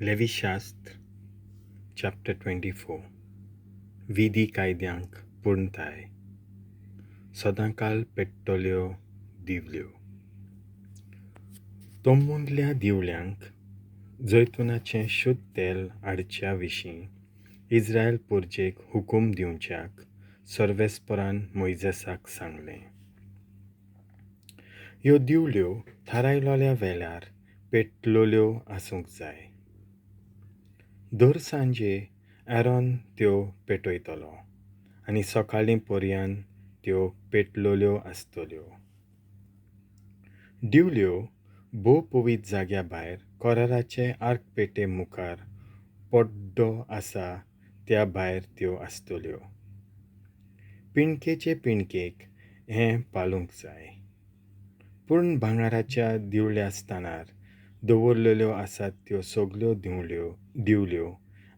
लेवीशास्त्र chapter 24. विधी कायद्यांक पूर्णताय. सदांकाल पेट्टल्यो दिवल्यो. तंबूंतल्या दिवल्यांक जैतुनाचें शुद्ध तेल हाडच्या विशीं इस्रायल पुर्जेक हुकूम दिवच्याक सर्वेस्परान मोयजेसाक सांगलें. ह्यो दिवल्यो थारायलोल्या वेळार पेटलोल्यो आसूंक जाय. दर सांजे एरॉन त्यो पेटयतलो आनी सकाळीं पर्यान त्यो पेटलोल्यो आसतल्यो. दिवल्यो भोव पवित्र जाग्या भायर कोराराचे आर्कपेटे मुखार पड्डो आसा त्या भायर त्यो आसतल्यो. पिणकेचे पिणकेक हें पालूंक जाय. पूर्ण भांगराच्या दिवल्या स्थानार दवरलेल्यो आसात त्यो सगल्यो दिवल्यो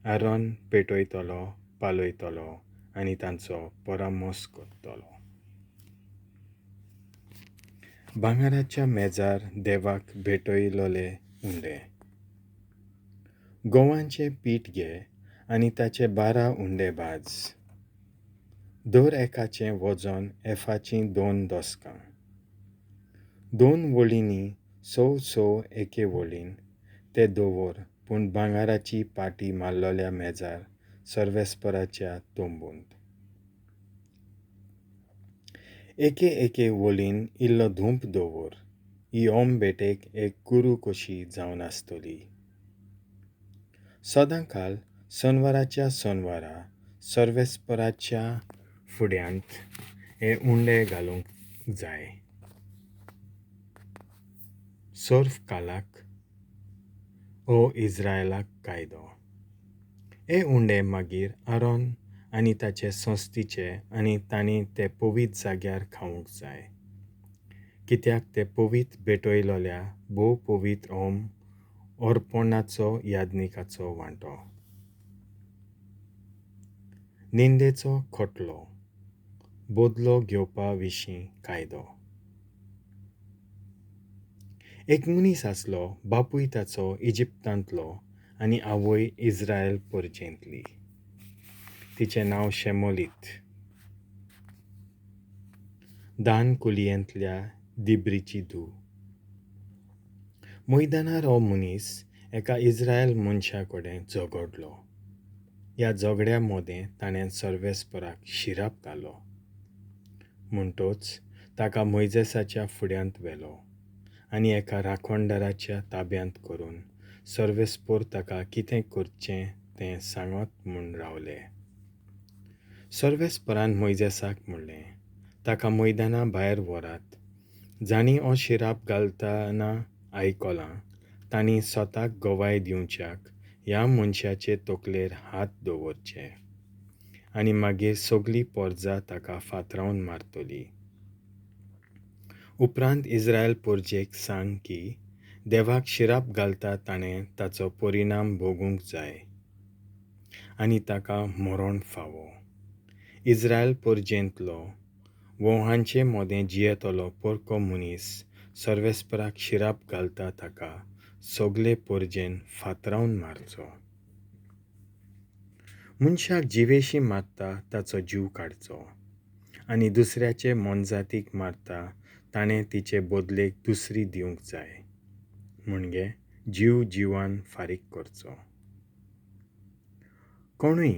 एरॉन पेटयतलो, पालयतलो आनी तांचो परामर्श करतलो. भांगराच्या मेजार देवाक भेटयलोले उंडे. गोवांचें पीठ घे आनी ताचे 12 उंडे भाज. दर एकाचें वजन एफाचीं 2 दसकां. 2 वळींनी 6 6 एके वळीन ते दवर, पूण भांगराची पाटी मारलेल्या मेजार सर्वेस्पराच्या तंबूंत. एके एके वळीन इल्लो धूप दवर. ही ओम भेटेक एक गुरू कशी जावन आसतली. सदांकाल सनवाराच्या सनवारा सर्वेस्पराच्या फुड्यांत हे उंडे घालूंक जाय. सर्फ कालाक ओ इस्रायलाक कायदो. हे उंडे मागीर आरोन आनी ताचे संस्थीचे आनी तांणी ते पवित्र जाग्यार खावंक जाय, कित्याक ते पवित्र भेटयलोल्या भोव पवित्र ओम अर्पणाचो याज्ञिकाचो वांटो. निंदेचो खटलो. बदलो घेवपा विशीं कायदो. एक मनीस आसलो, बापूय ताचो इजिप्तांतलो आनी आवय इस्रायल परजेंतली. तिचें नांव शेमोलीत. दान कुलयेंतल्या दिब्रीची धूव. मैदानार हो मनीस एका इस्रायल मनशा कडेन झगडलो. ह्या झगड्या मदें ताणें सर्वेस्पराक शिराप घालो. म्हणटच ताका मोयजेसाच्या फुड्यांत व्हेलो आनी एका राखणदाराच्या ताब्यांत करून सर्वेस्पर ताका कितें करचें तें सांगत म्हूण रावले. सर्वेस्परान मोयजेसाक म्हणलें, ताका मैदाना भायर व्हरात. जांणी हो शिराप घालतना आयकलां तांणी स्वताक गवाय दिवच्याक ह्या मनशाचे तकलेर हात दवरचे आनी मागीर सगली पोरजा ताका फातरावन मारतली. उपरांत इस्रायल पोरजेक सांग की देवाक शिराप घालता ताणें ताचो परिणाम भोगूंक जाय आनी ताका मरण फावो. इस्रायल पोरजेंतलो वो हांचे मदें जियेतलो परको मनीस सर्वेस्पराक शिराप घालता ताका सगले पोरजेन फातरावन मारचो. मनशाक जिवेशी मारता ताचो जीव काडचो आनी दुसऱ्याचे मोनजातीक मारता ताणें तिचे बदलेक दुसरी दिवंक जाय, म्हणजे जीव जिवान फारीक करचो. कोणूय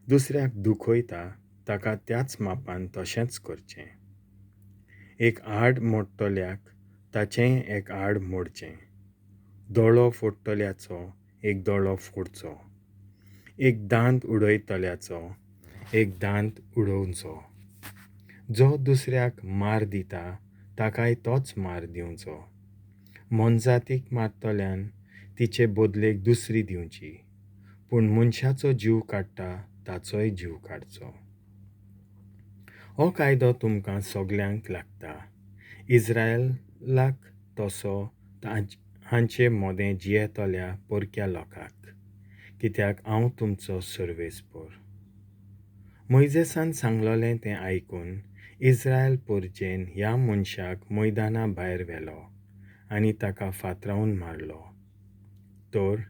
दुसऱ्याक दुखयता ताका त्याच मापान तशेंच करचें. एक आड मोडटल्याक ताचेंय एक आड मोडचें. दोळो फोडटल्याचो एक दोळो फोडचो. एक दांत उडयतल्याचो एक दांत उडोवचो. जो दुसऱ्याक मार दिता ताकाय तोच मार दिवचो. मोनजातीक मारतल्यान तिचे बदलेक दुसरी दिवची, पूण मनशाचो जीव काडटा ताचोय जीव काडचो. हो कायदो तुमकां सगल्यांक लागता, इस्रायलाक तसो हांचे मदें जियेतल्या परक्या लोकांक, कित्याक हांव तुमचो सर्वेस्पर. मोयजेसान सांगलोलें तें आयकून इस्रायल पोरजेन ह्या मनशाक मैदाना भायर व्हेलो आनी ताका फातरावन मारलो. तर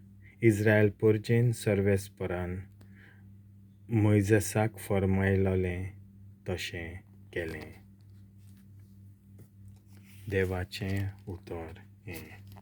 इस्रायल परजेन सर्वेस्परान मोयजेसाक फर्मायलोलें तशें केलें. देवाचें उतर हें.